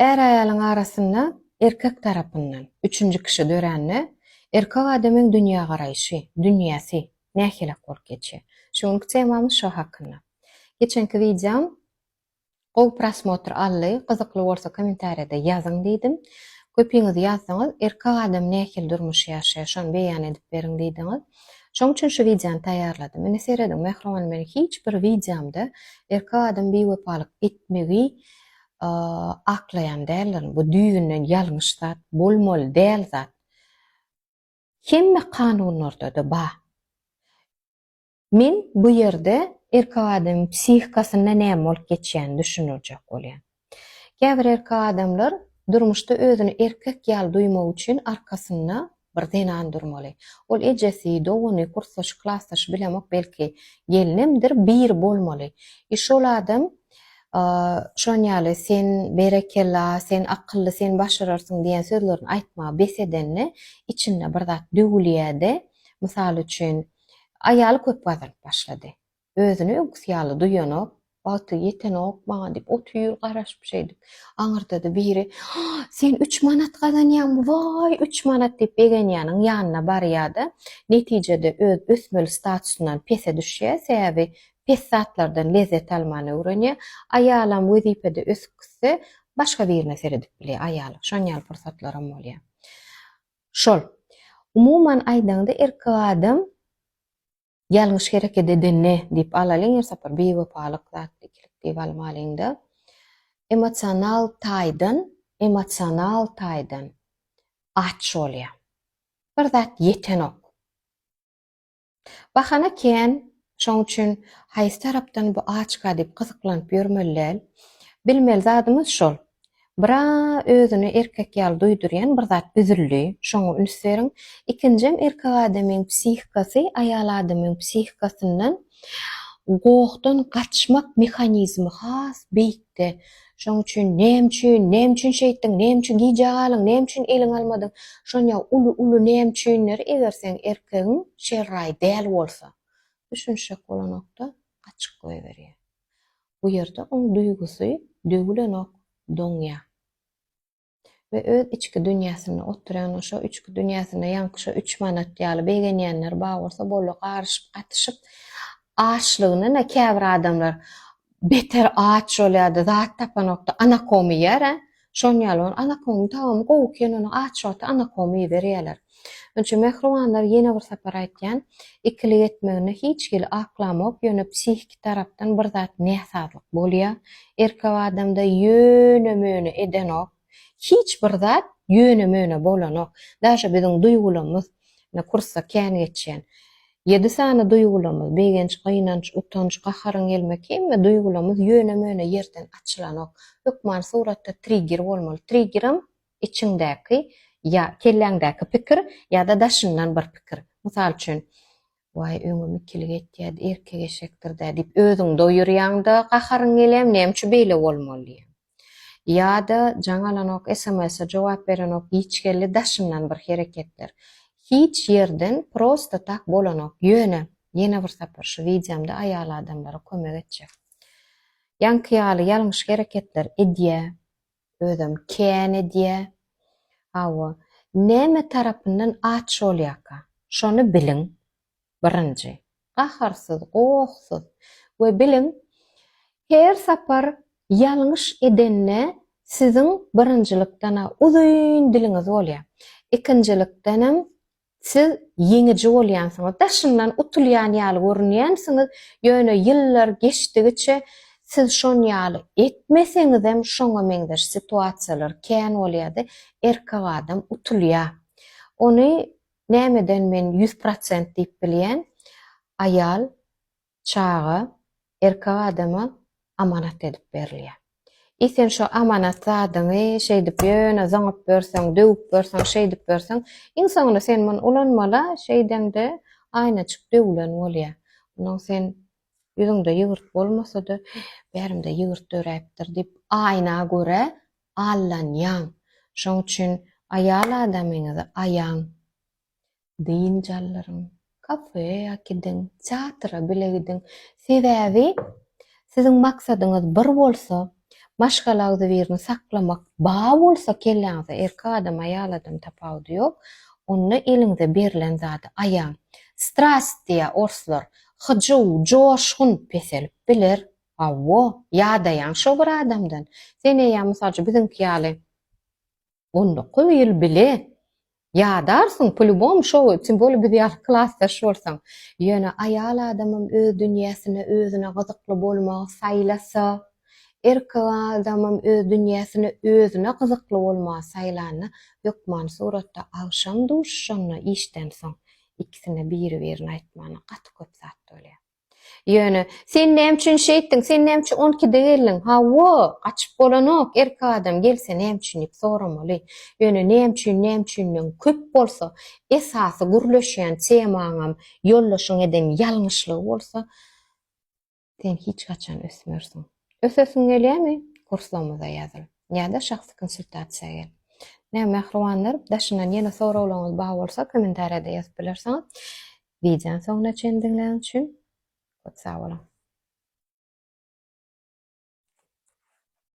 Är-aýalyň arasynda erkek tarapyndan üçünji kişi dörände, erkek adamyň dünýägaraýşy, dünýäsi nähilek bolup geçýär? Şu günki temamyz şo hakynda. Geçenki wideom gowy prosmotr aldy, gyzykly bolsa kommentariýada ýazyň diýdim. Köpiňiz ýazdyňyz, erkek adam nähili durmuş ýaşaýar, şony beýan edip beriň diýdiňiz. Şoň üçin şu wideony taýýarladym. Indi serediň, mähriban men hiç bir wideomda erkek adam biwepalyk etmegi aklaýan däldirin. Bu düýbünden ýalňyş zat, bolmaly däl zat. Hemme kanunlarda-da bar. Men bu ýerde erkek adamyň psihikasynda näme bolup geçýänini düşündirjek bolýan. Käbir erkek adamlar durmuşda özüni erkek ýaly duýmak üçin arkasynda bir zenan durmaly. Ol ejesi, dogany, kursdaşy, klasdaşy bilemok belki gelnemdir biri bolmaly. I şol adam şon ýaly sen berekella, sen akylly, sen başararsyň diýen sözlerini aýtmagy bes edende içinde bir zat döwülýärde, mysal üçin aýaly köp gazanyp başlady. Özüni öňküsi ýaly duýanok, wagty ýetenok maňa diýip otyr garaşyp şeýdip. Aňyrda-da biri, Sen üç manat gazanýaňmy, waý, üç manat diýip begenýäniň ýanyna barýar-da, netijede öz ösmeli statusyndan pese düşýär, sebäbi pes zatlardan lezzet almany öwrenýär. Aýalam wezipede ösüp gitse, başga birine seredip bilýär aýaly. Şon ýaly pursatlaram bolýar. Şol. Umuman aýdaňda erkek adam Ýalňyş hereket edende diýip alalyň her sapar biwepalyk zat ikilik diýip almalyňda emosional taýdan emosional taýdan aç bolýar. Bir zat ýetenok. Bahana kän, şoň üçin haýsy tarapdan bu açka diýip gyzyklanyp ýörmeli däl. Bilmeli zadymyz şol. Bira özüni erkek ýaly duýdurýan bir zat üzüldi, şoňa üns beriň. Ikinjem erkek adamyň psihikasy aýal adamyň psihikasyndan gohdan gaçmak mehanizmi has beýikde. Şoň üçin näme üçin, näme üçin şeýtdiň, näme üçin gijä galyň, näme üçin eliňe almadyň, şonýa uly-uly näme üçinleri eger seň erkegiň şerraý däl bolsa, düşünişjek bolanokda gaçyp goýberýär. Bu ýerde oň duýgusy döwülenok, doňýar. We öz içki dünýäsinde oturýan şo içki dünýäsinde ýaňky şo üç manat ýaly begenýänler bar bolsa boldy garyşyp gatyşyp açlygyndan-a käbir adamlar beter aç bolýardy zat tapanokdy anakom iýer-ä Şon ýaly ol anakomyň tagamy gowy eken ony aç wagty anakom iýiberýäler. Şonuň üçin mähribanlar ýene bir sapar aýtýan ikilik etmegini hiç hili aklamok ýöne psihiki tarapdan bir zat näsazlyk bolýa erkek adamda ýöne möne edenok hiç bir zat ýöne möne bolanok daže biziň duýgulamyz ine kursda kän geçýän Ýedi sany duýgulamyz, begenç, gynanç, utanç, gaharyň gelmek, hemme duýgulamyz ýöne-möne ýerden açylanok. Hökman suratda trigger bolmaly. Triggerem içiňdäki ýa kelläňdäki pikir ýa-da daşyndan bir pikir. Mysal üçin, Waý, öňem ikilik etýärdi, erkek eşekdir-dä diýip özüňi doýurýaň-da, gaharyň gelýär, näme üçin beýle bolmaly diýýäň. Ýa-da jaň alanok, SMS-e jogap berenok, giç geldi, daşyndan bir hereketler. Hiç ýerden prosto tak bolanok. Ýöne, ýene bir sapar şu wideomda aýal adamlara kömek etjek. Ýaňky ýaly ýalňyş hereketler edýä, özem kän edýä. Hawa, näme tarapyndan aç bolýaka? Şony biliň. Birinji, gaharsyz, gohsuz we biliň, her sapar ýalňyş edende siziň birinjilikden-ä uzyn diliňiz bolýar. Ikinjilikdenem siz ýeňiji bolýansyňyz. Daşyndan utulýan ýaly görünýänsiňiz, ýöne ýyllar geçdigiçe siz şon ýaly etmeseňizem şoňa meňzeş situasiýalar kän bolýar-da, erkek adam utulýar. Ony Nämeden men 100% diýip bilýän, aýal, çaga erkek adama amanat edip berilýär. I sen şo amanat zadyňy şeýdip ýöne zyňyp ýörseň, döwüp ýörseň, şeýdip ýörseň, iň soňunda sen muny ulanmala, şeýdeňde aýnajyk döwülen bolýar. Onnoň sen ýüzüňde ýygyrt bolmasa-da, bärimde ýygyrt döräpdir diýip aýna görä aldanýaň. Şoň üçin aýal adamyňyzy aýaň. Dynç aldyryň, kafe äkidiň, teatra bile gidiň. Sebäbi siziň maksadyňyz bir bolsa, Maşgala agzybirini saklamak ba bolsa kelläňizde erkek adam aýal adam tapawudy ýok, onda eliňize berlen zady aýaň. Strast diýýär orslar. Hyjuw, joşgun peselip biler. Hawa, ýadaýaň şo bir adamdan. Sen eýýäm mysal üçin biziňki ýaly 19 ýyl bile ýadarsyň, po-lýubomu şo, tim bolýa biz ýaly klasdaş bolsaň. Ýöne aýal adamam öz dünýäsine özüne gyzykly bolmagy saýlasa, erkek adamam öz dünýäsine özüne gyzykly bolmagy saýlanda, hökmany suratda agşam duşuşanda işden soň ikisine biri-birine aýtmana gaty köp zat bolýar. Ýöne, sen näme üçin şeýtdiň, sen näme üçin on ikide geldiň, hawa, gaçyp bolanok, erkek adam gelse näme üçin diýip soramaly. Ýöne näme üçin, näme üçinden köp bolsa, esasy gürleşýän temaňam ýoldaşyň eden ýalňyşlygy bolsa, sen hiç haçan ösmersiň. Ösesiň gelýärmi? Kurslarymyza ýazyl. Ýa-da şahsy konsultasiýa gel. Näme mähribanlar, daşyndan ýene soraglaryňyz bar bolsa kommentariýada ýazyp bilersiňiz. Wideony soňuna çenli diňläniň üçin köp sag boluň.